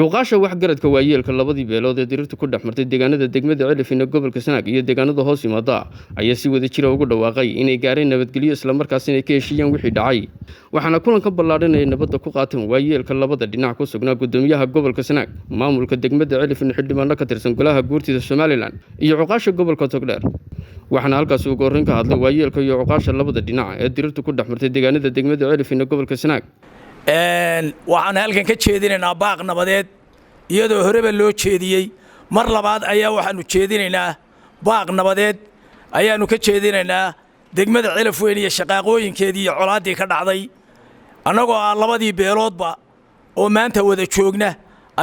Cuqaasha, waxgaradka, waayeelka labadii beelood ee dirirtu ku dhex martay deegaanada degmada Ceelafweyn ee gobolka Sanaag iyo deegaanada hoos yimaada ayaa si wada jira ugu dhawaaqay inay gaareen nabadgelyo, islamarkaasina ay ka heshiiyaan wixii dhacay. Waxaana kulanka ballaadhan ay nabadda ku qaateen waayeelka labada dhinac ku sugnaa gudoomiyaha gobolka Sanaag, maamulka degmada Ceelafweyn, xildhibaano ka tirsan golaha guurtida Somaliland iyo cuqaasha gobolka Togdheer. Waxaana halkaasi ugu horreyn ka hadlay waayeelka iyo cuqaasha labada dhinac ee dirirtu ku dhex martay deegaanada degmada Ceelafweyn ee gobolka Sanaag. Waxaan halkan ka jeedinaynaa baaq nabadeed, iyadoo horeba loo jeediyey. Mar labaad ayaa waxaannu jeedinaynaa baaq nabadeed ayaannu ka jeedinaynaa degmada Celafweyn iyo shaqaaqooyinkeedii iyo colaaddii ka dhacday. Annagoo ah labadii beeloodba oo maanta wada joogna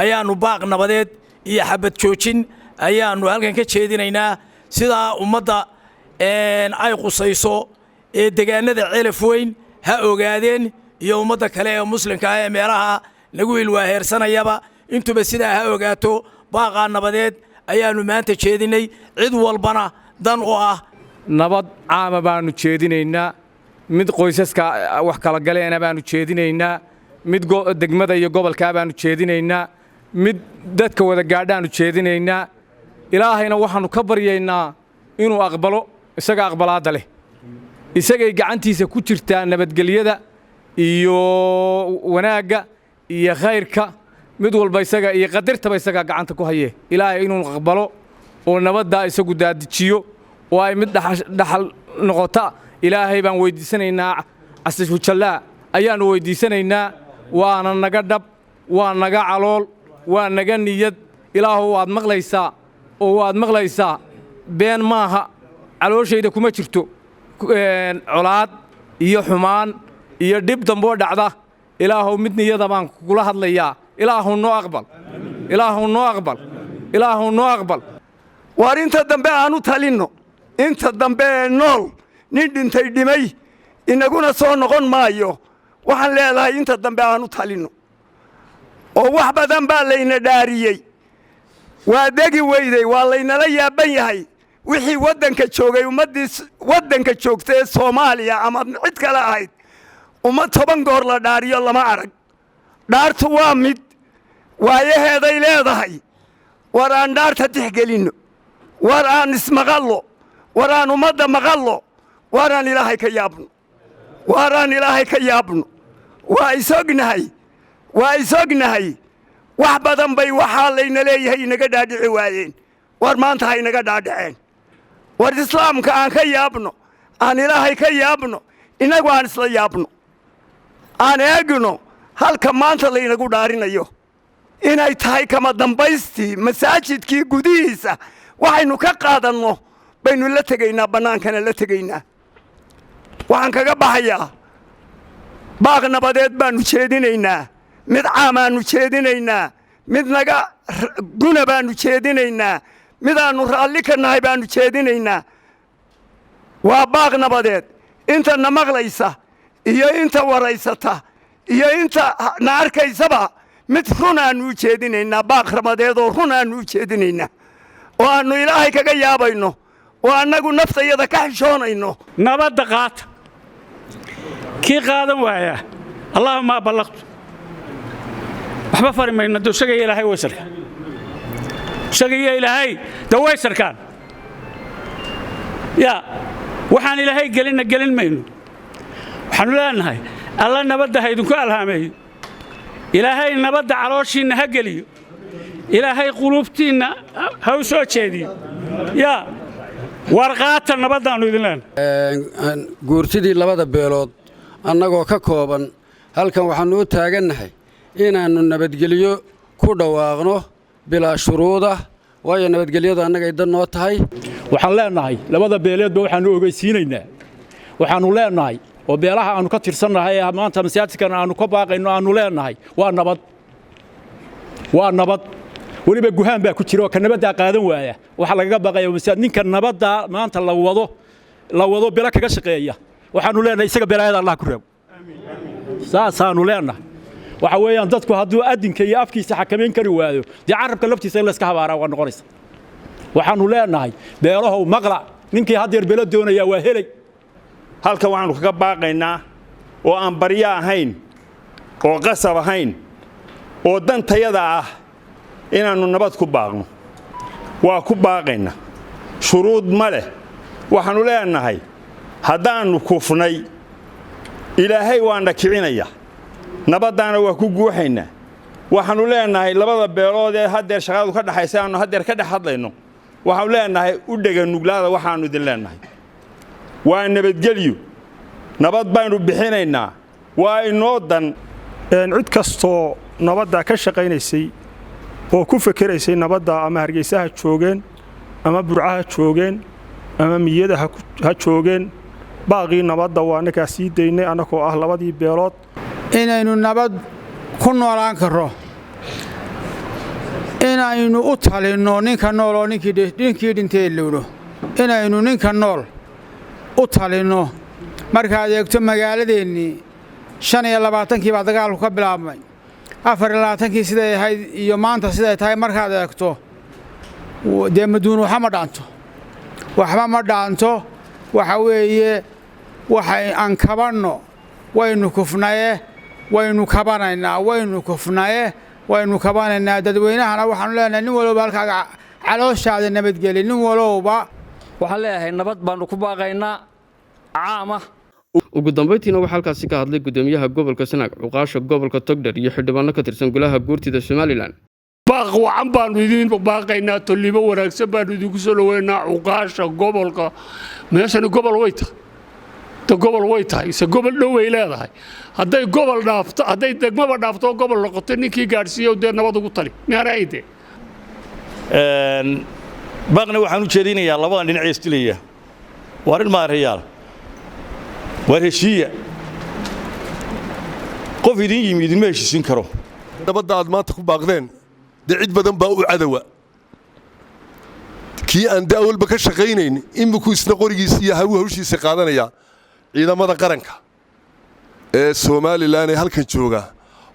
ayaannu baaq nabadeed iyo xabad joojin ayaannu halkan ka jeedinaynaa. Sidaa ummadda ay qusayso ee degaannada Celafweyn ha ogaadeen, iyo ummadda kale ee muslimka ah ee meelaha nagu ilwaaheersanayaba, intuba sidaa ha ogaato. Baaqaa nabadeed ayaannu maanta jeedinnay, cid walbana dan u ah. Nabad caama baannu jeedinaynaa, mid qoysaska wax kala galeena baannu jeedinaynaa, mid degmada iyo gobolkaa baannu jeedinaynaa, mid dadka wada gaadhaannu jeedinaynaa. Ilaahayna waxaannu ka baryaynaa inuu aqbalo. Isaga aqbalaadda leh, isagay gacantiisa ku jirtaa nabadgelyada iyo wanaagga iyo khayrka. Mid walba isaga iyo qadartaba isagaa gacanta ku haye. Ilaahay inuu aqbalo oo nabaddaa isagu daadijiyo oo ay mid dhaxal noqota Ilaahay baan weyddiisanaynaa. Casashujallaa ayaannu weyddiisanaynaa. Waana naga dhab, waa naga calool, waa naga niyad. Ilaahu waad maqlaysaa oo waad maqlaysaa, been maaha. Calooshayda kuma jirto colaad iyo xumaan iyo dhib damboo dhacda. Ilaahow, mid niyada baan kugula hadlayaa. Ilaahow noo aqbal, Ilaahow noo aqbal, Ilaahow noo aqbal. Waar inta dambe aan u talinno, inta dambe ee nool. Nin dhintay dhimay inaguna soo noqon maayo. Waxaan leedahay, inta dambe aan u talinno, oo wax badan baa layna dhaariyey, waa degi weydey, waa laynala yaaban yahay. Wixii waddanka joogay, ummaddii waddanka joogta ee Soomaaliya ama cid kale ahayd, ummad 10 goor la dhaariyo lama arag. Dhaartu waa mid waayaheeday leedahay. War aan dhaarta tixgelinno, war aan ismaqallo, war aan ummadda maqallo, war aan Ilaahay ka yaabno, war aan Ilaahay ka yaabno. Waa isognahay, waa isognahay. Wax badan bay waxaa layna leeyahay inaga dhaadhici waayeen. War maanta ha inaga dhaadhaceen. War islaamka aan ka yaabno, aan Ilaahay ka yaabno, innagu aan isla yaabno. Aan eegno halka maanta laynagu dhaarinayo inay tahay kama dambaystii masaajidkii gudihiisa. Waxaynu ka qaadanno baynu la tegaynaa, bannaankana la tegaynaa. Waxaan kaga baxayaa, baaq nabadeed baannu jeedinaynaa, mid caamaannu jeedinaynaa, mid naga guna baannu jeedinaynaa, midaannu raalli ka nahay baannu jeedinaynaa. Waa baaq nabadeed. Inta na maqlaysa iyo inta waraysata iyo inta na arkaysaba, mid run aannu u jeedinaynaa, baaq nabadeed oo run aannu u jeedinaynaa, oo aannu Ilaahay kaga yaabayno, oo annagu naftayada ka xishoonayno. Nabadda qaata. Kii qaadan waaya, اللهم بلغت. Waxba fari mayno. Dee isagaiyo Ilaahay way sarkaan, isaga iyo Ilaahay de way sarkaan. Yaa waxaan Ilaahay gelinna gelin mayno. Waxaannu leenahay, Alla nabadda ha idinku alhaameeyo, Ilaahay nabadda calooshiinna ha geliyo, Ilaahay quluubtiinna ha u soo jeediyo. Yaa war qaata nabaddaannu idin leenahay. Guurtidii labada beelood annagoo ka kooban halkan, waxaannu u taagannahay inaannu nabadgelyo ku dhawaaqno bilaa shuruudah, waayo nabadgelyadu annagay dan noo tahay. Waxaan leenahay labada beeleedba waxaannu ogeysiinaynaa, waxaannu leenahay oo beelaha aannu ka tirsannahay ee maanta masaajidkan aannu ka baaqayno aannu leenahay, waa nabad, waa nabad. Weliba guhaan baa ku jira oo ka nabaddaa qaadan waaya waxaa lagaga baaqaya masaajid. Ninka nabaddaa maanta la wado, la wado bilo kaga shaqeeya, waxaannu leenahay isaga belaayada Allah ku reebo. Saasaannu leenahay. Waxa weeyaan, dadku hadduu adinka iyo afkiisa xakamayn kari waayo, dee carabka laftiisa in layska habaaraa waa noqonaysa. Waxaannu leenahay, beelahow maqla, ninkii haddeer belo doonayaa waa helay. Halkan waxaannu kaga baaqaynaa, oo aan baryo ahayn oo qasab ahayn oo dantayada ah. Inaannu nabad ku baaqno waa ku baaqaynaa, shuruud ma leh. Waxaannu leenahay, haddaannu kufnay, Ilaahay waana kicinaya, nabaddaana waa ku guuxaynaa. Waxaannu leenahay labada beelood ee haddeer shaqadu ka dhaxaysa, aannu haddeer ka dhex hadlayno, waxaannu leenahay u dhega nuglaada. Waxaannu idin leenahay waa nabadgelyo, nabad baynu bixinaynaa, waa inoo dan. Cid kastoo nabadda ka shaqaynaysay oo ku fekeraysay nabadda, ama Hargeysa ha joogeen, ama Burca ha joogeen, ama miyada ha joogeen, baaqii nabadda waa annagaa sii daynay, annagoo ah labadii beelood. Inaynu nabad ku noolaan karro, inaynu u talinno ninka nool oo ninkii dhintay lowdho, inaynu ninka nool u talinno. Markaad eegto magaaladeennii, 25-kii baa dagaalku ka bilaabmay. 24-kii siday ahayd iyo maanta siday tahay markaad eegto, dee maduun waxba ma dhaanto, waxba ma dhaanto. Waxa weeye, waxay aan kabanno, waynu kufnaye, waynu kabanaynaa, waynu kufnaye, waynu kabanaynaa. Dadweynahana waxaanu leenahay, nin walowba halkaaga calooshaada nabadgeli, nin walowba. Waxaan leeyahay, nabad baannu ku baaqaynaa caama. Ugu dambeyntiina waxaa halkaasi ka hadlay gudoomiyaha gobolka Sanaag, cuqaasha gobolka Togdher iyo xildhibaano ka tirsan golaha guurtida Somaliland. Baaq wacan baannu idiin baaqaynaa, tollibo wanaagsan baannu idinku soo dhaweynaa. Cuqaasha gobolka, meeshani gobol way tahay, de gobol way tahay, ise gobol dhow way leedahay. Hadday gobol dhaafto, hadday degmaba dhaafto oo gobol noqoto, ninkii gaadhsiiyo dee nabad ugu tali miyaana dee. Baaqna waxaan u jeedinayaa labadan dhinac ee isdilaya: waar ilmaarayaal, waar heshiiya. Qof idin yimi idinma heshiisin karo. Nabadda aad maanta ku baaqdeen, dee cid badan baa u cadowa. Kii aan daawalba ka shaqaynayn iminku isna qorigiisa iyo hawshiisa qaadanaya. Ciidamada qaranka ee Somaliland ee halkan jooga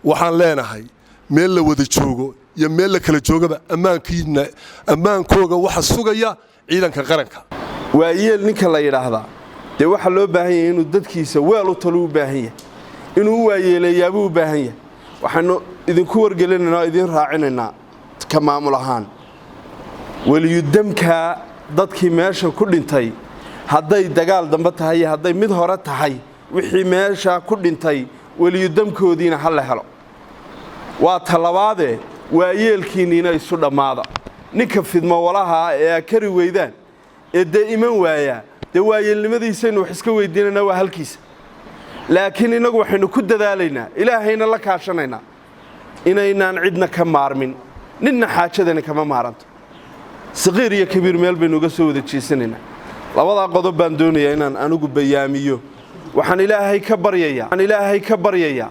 waxaan leenahay, meel la wada joogo iyo meel la kala joogaba, ammaankiina, ammaankooga waxa sugaya ciidanka qaranka. Waayeel ninka la yidhaahdaa, dee waxaa loo baahan yahay inuu dadkiisa weel u talo u baahan yahay, inuu u waayeeleeyaabuu u baahan yahay. Waxaannu idinku wargelinaynaa oo idiin raacinaynaa ka maamul ahaan, weliyudamkaa dadkii meesha ku dhintay, hadday dagaal dambe tahay iyo hadday mid hore tahay, wixii meesha ku dhintay weliyudamkoodiina ha la helo. Waa talabaadee, waayeelkiinniina isu dhammaada. Ninka fidmo walaha ee aa kari weydaan ee dee iman waayaa, dee waayeelnimadiisaynu wax iska weydiinaynaa, waa halkiisa. Laakiin innagu waxaynu ku dadaalaynaa, Ilaahayna la kaashanaynaa, inaynaan cidna ka maarmin, ninna xaajadani kama maaranto. Saqiir iyo kabiir meel baynu uga soo wada jeesanaynaa. Labadaa qodob baan doonayaa inaan anigu bayaamiyo. Waxaan Ilaahay ka baryayaa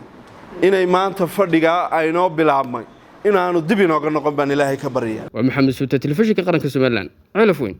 inay maanta fadhigaa aynoo bilaabmay inaanu dib inooga noqon baan Ilaahay ka baryayaa. Waa Maxamed Suute, telefishinka qaranka Somaliland, Ceelaf Weyn.